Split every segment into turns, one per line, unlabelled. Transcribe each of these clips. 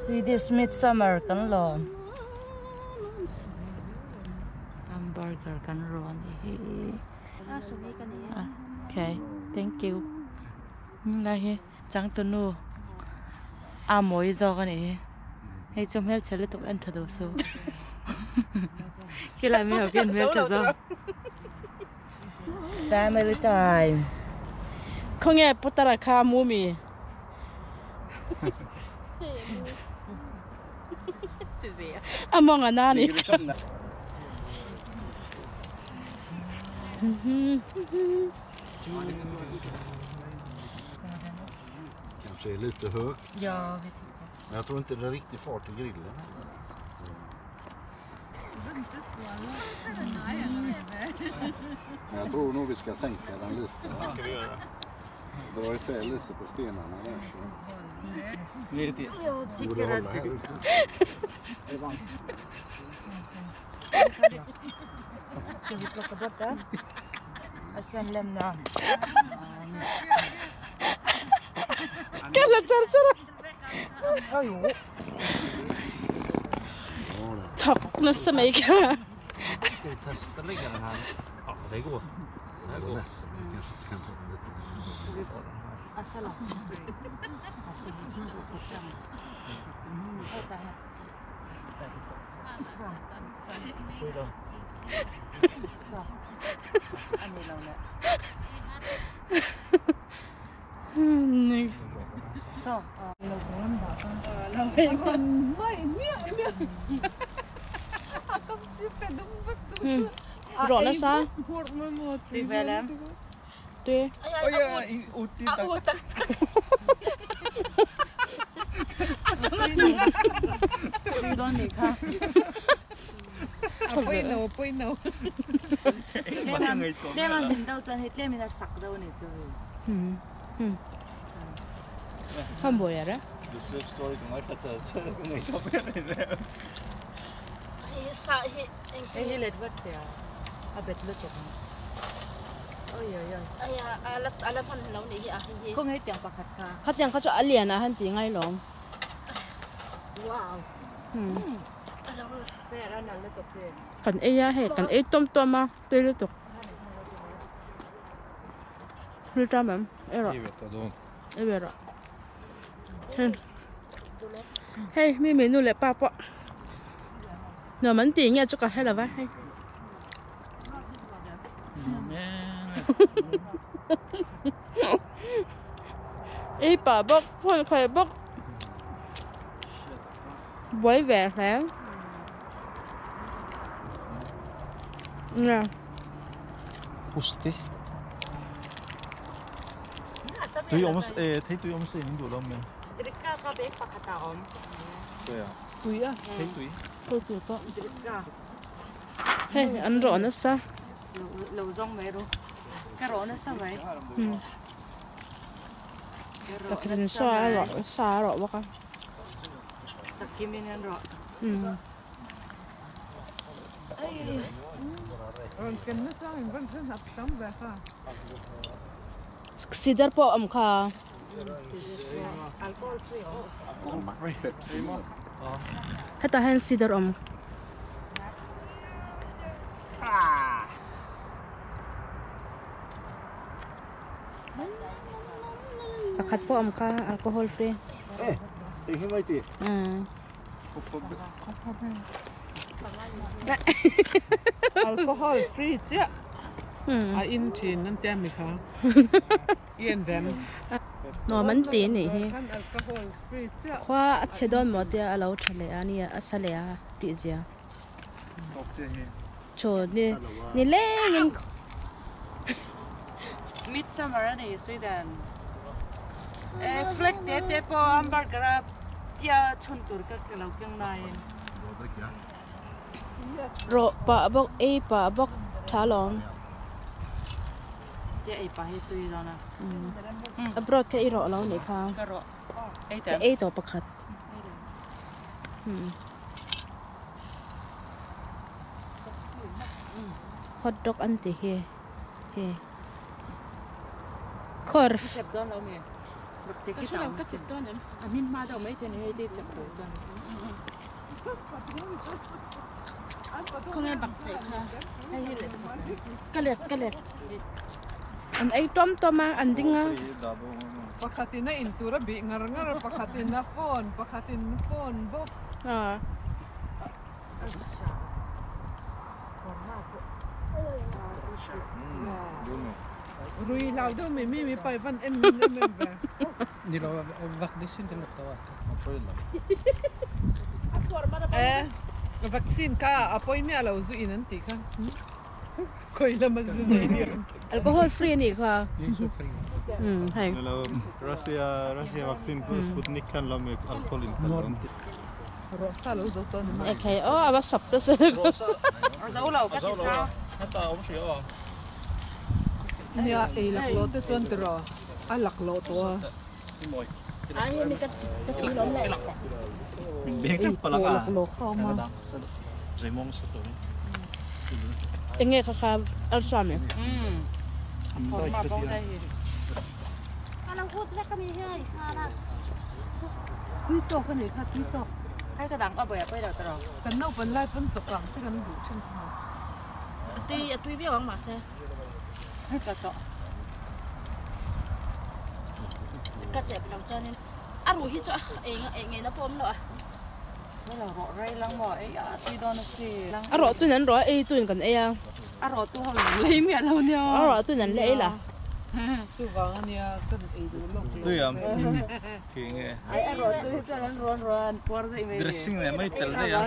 Swedish midsummer kan lawm. Hamburger kan rawn i hi. Okay, thank you. Lai hi changtunu a mawi zawk a nih hi. Hei chu hmelchhe lutuk en tha duh suh. Khilai mi ho khian hmeltha zawk. Family time.
Khawnge Putara kha mu mi? A mawng a na ni.
Kanske är lite högt.
Ja, vi tycker.
Men jag tror inte det är riktigt fart i grillen. Men jag tror nog vi ska sänka den lite.
Det ska vi göra.
Dra isär lite på stenarna där så.
Ner till.
Jag
Borde
tycker
hålla
att
här ute.
Ska vi plocka bort den? Och sen lämna.
Ka la char char a.
Ja, jo.
Thawk nasa mai kha.
Ska vi testa lägga den här? Ja, det går. Det här
Det
går.
går lätt. Vi kanske kan ta den lite längre.
Asala.
Oj då.
Så.
Rawh nasa.
Tui vel em?
Tui.
Oj, ja, ut i
Tui dawn nih kha. Tlem a hmin deuh chuan hei tlem in a sak deuh a ni chu hei. Hei hi let vat teh a, a bet lutuk ang. Oi oi oi. Khaw ngei tiang pakhat kha.
Khatiang kha chu a lian ah han ti ngai lawm.
Wow. Fair a nal lutuk hi.
Kan ei a hei kan ei tawm tawm a tui lutuk. Thil tam em ei rawh. Ei ve rawh. Hei hei mi mi nu leh pa pawh nuam an tih nge chu ka hre lo va hei. Ei pah bawk phone khawih bawk buai ve hle. Nge.
Osti. Tui awm e thei tui awm se in duh lo mai.
Drika kha bag pakhat ah awm.
Tui a.
Tui a.
Thei tui.
Thei tui pawh. Hei an rawh nasa.
Lo zawng mai ru. Ka rawh nasa mai.
Pakhatin sa a rawh sa a rawh bawk a.
Sakimin an rawh.
Sidar pawh a awm kha. Hetah hian sidar awm. Pakhat pawh awm kha alcohol free.
Alcohol free chiah a in thin an tia mi kha i en vem.
Nuam an ti anih hi. Khua a chhe dawn maw tia a lo tha leh a nia a sa leh a tih zia. Chaw ni ni lengin.
Midsummer a ni Sweden. Eh flag te te pawh hamburger a tia chhun tur ka lo keng laiin.
Rawh pah bawk ei pah bawk tha alawm.
Tia ei pah hi tui dawn a.
A broad kha i rawh lo nih kha.
Ka rawh. Ei
Ka ei tawh pakhat. Hot dog an ti hi. Hi. Khawr.
Hrep dawn lo mi. Bakcheh
Ka
khi
hre lo
ta
ka chep dawn em?
A hmin hma deuh mai thei a ni hei te chep tur chuan.
Khawnge bakcheh kha?
Hei hi let chep.
Ka let ka let. An ei tawm tawm a an ding a.
Pakhatin a in tur a bih ngar ngar a, pakhatin a phone, pakhatin phone bawk.
Aw.
Rui hlau deuh mai mi mi pai van en min em em ve. Eh, vaccine kha a pawi miah lo zu in an tih kha. Khawi lama zu nei hi an ti.
Alcohol free a nih kha. Umm hei.
Russia Russia vaccine Sputnik khan lo mi alcohol in khalh lo an ti.
Rawh sa lo zo tawh a ni mai.
Ekhei aw a va sawp ta se.
A zo lo ka ti sa.
Nia ei laklawh te chuan tiraw a laklawh tawh a. Ei pawh laklawh kha a awm a.
Enge kha kha arsa mi.
Tui tawk a nih kha tui tawk.
Hei ka dang a buai a pawi lo tiraw.
Kan naupan lai pawn chawk ang te kan duh thin kha.
Tui a tui viau ang mahse.
Hei ka tawh.
Ka chep lo chuanin a ruh hi chu a eng a eng ngeina pawh awm lo a. A rawh tuin an rawh a, ei tuin kan ei a.
A rawh tu ho in lei miah lo nia.
A rawh tuin an lei la.
Chuvang a nia kan ei duh lawk lo.
Tui am khi nge.
Ai a rawh tu hi chuan an rawn rawn an puar daih mai.
Dressing leh mai tel daih a.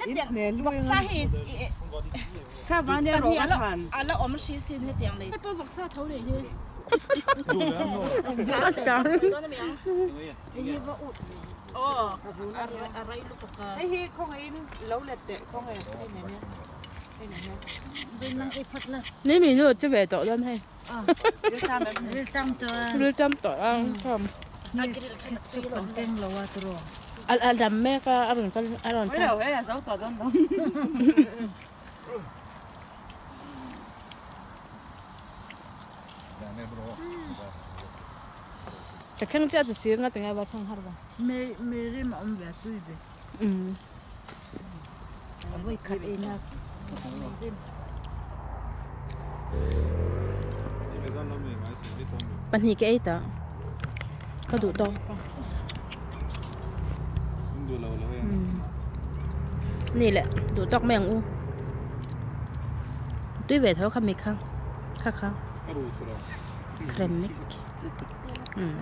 Hetiang vawksa hi
Kha vang nia rawh ka thlan.
A la awm hri sin hetiang lei. Hei pawh vawksa tho leh hi.
Hei hi khawngaihin lo let teh khawngaih hei nen hian hei nen hian.
Ni mi nu chu ve tawh dawn hei.
Riltam tawh a.
Riltam tawh a thawm.
Keng lo a tiraw.
A dam mek a a rawn kal a rawn
Hei lo hei a zo tawh dawn lo.
Ka thleng chiah chu sir nga tinge va thleng har va.
Me me rim a awm ve a tui ve.
Umm.
Vawi khat ei na.
Pahnih ka ei ta. Ka duh tawk. Ni leh duh tawk mai ang u. Tui ve tho kha mi kha kha kha. Kremnik. Umm.